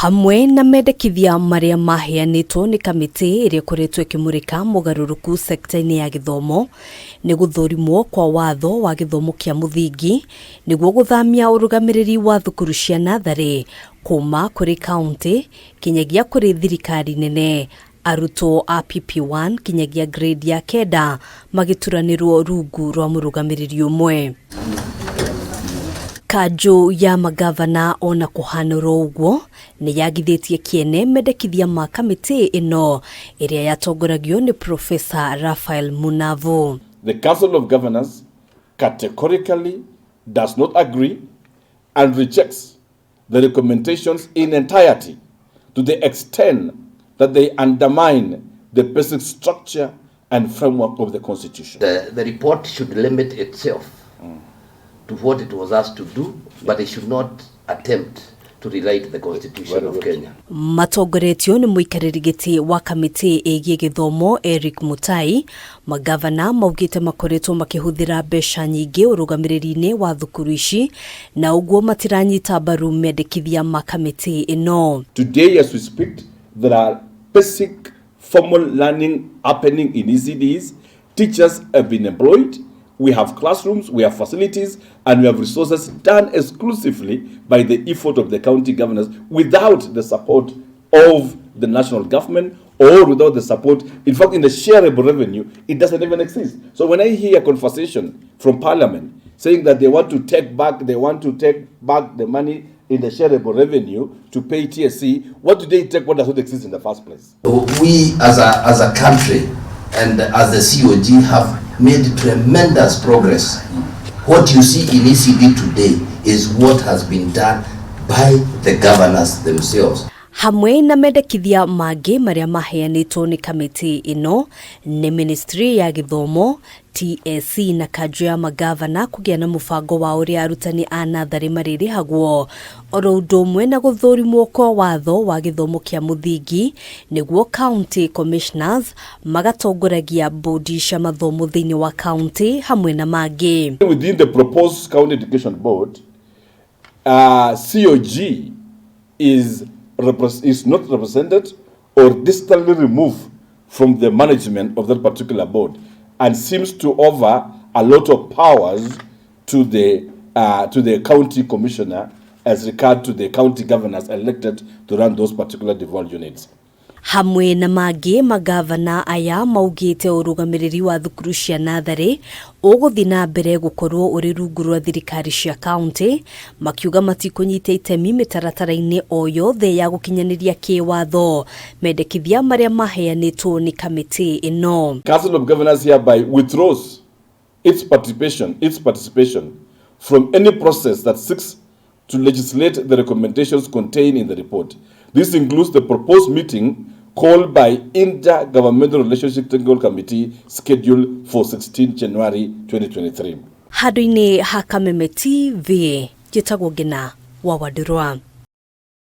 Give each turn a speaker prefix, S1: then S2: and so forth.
S1: Hamwe na mendekithia marĩa maheanĩtwo nĩ kamĩtĩ ĩrĩa ĩkoretwo ĩkĩmũrĩka mogarũrũku sekta-inĩ ya gĩthomo, nĩ gũthũrimwo kwa watho wa gĩthomo kĩa mũthingi nĩguo gũthamia ũrũgamĩrĩri wa thukuru cia natharĩ kuma kũrĩ kauntĩ kinyagia kũrĩ thirikari nene. Arutwo a PP1 kinyagia grade ya kenda magĩturanĩrwo rungu rwa mũrũgamĩrĩri ũmwe. Kanjũ ya magavana ona kũhanũrwo ũguo nĩ yagithĩtie kĩene mendekithia ma kamĩtĩ ĩno ĩrĩa yatongoragio nĩ Professor Raphael Munavu.
S2: The Council of Governors categorically does not agree and rejects the recommendations in entirety to the extent that they undermine the basic structure and framework of the Constitution.
S3: The report should limit itself to what it was asked to do, but it should not attempt to rewrite the Constitution of Kenya.
S1: Matongoretio nĩ mũikarĩri gĩtĩ wa kamĩtĩ ĩgiĩ gĩthomo Eric Mutai, magavana maugĩte makoretwo makĩhũthĩra mbeca nyingĩ ũrũgamĩrĩri-inĩ wa thukuru ici na ũguo matiranyita mbaru mendekithia ma kamĩtĩ ĩno.
S2: Today, as we speak, there are basic formal learning happening in ECDs. Teachers have been employed. We have classrooms, we have facilities, and we have resources done exclusively by the effort of the county governors without the support of the national government or without the support. In fact, in the shareable revenue, it doesn't even exist. So when I hear a conversation from Parliament saying that they want to take back the money in the shareable revenue to pay TSC, what do they take what does not exist in the first place?
S3: We as a country and as the COG have made tremendous progress. What you see in ECD today is what has been done by the governors themselves.
S1: Hamwe na mendekithia mangĩ marĩa maheanĩtwo nĩ kamĩtĩ ĩno nĩ ministry ya gĩthomo, TSC na kanjũ ya magavana kũgĩa na mũbango wa ũrĩa arutani a natharĩ marĩrĩhagwo, oro ũndũ ũmwe na gũthũrimwo kwa watho wa gĩthomo kĩa mũthingi nĩguo county commissioners magatongoragia bodi cia mathomo thĩinĩ wa county, hamwe na mangĩ.
S2: Within the proposed County Education Board, COG is not represented or distantly removed from the management of that particular board and seems to offer a lot of powers to the county commissioner as regard to the county governors elected to run those particular devolved units.
S1: Hamwe na mangĩ, magavana aya maugĩte ũrũgamĩrĩri wa thukuru cia natharĩ ũgũthiĩ na mbere gũkorwo ũrĩ rungu rwa thirikari cia kaunti, makiuga matikũnyita itemi mĩtaratara-inĩ o yothe ya gũkinyanĩria kĩwatho mendekithia marĩa maheanĩtwo nĩ kamĩtĩ ĩno.
S2: Council of Governors hereby withdraws its participation from any process that seeks to legislate the recommendations contained in the report. This includes the proposed meeting called by Intergovernmental Relationship Technical Committee scheduled for 16 January 2023.
S1: Handũ-inĩ ha Kameme TV, njĩtagwo Ngina wa Wandũrwa.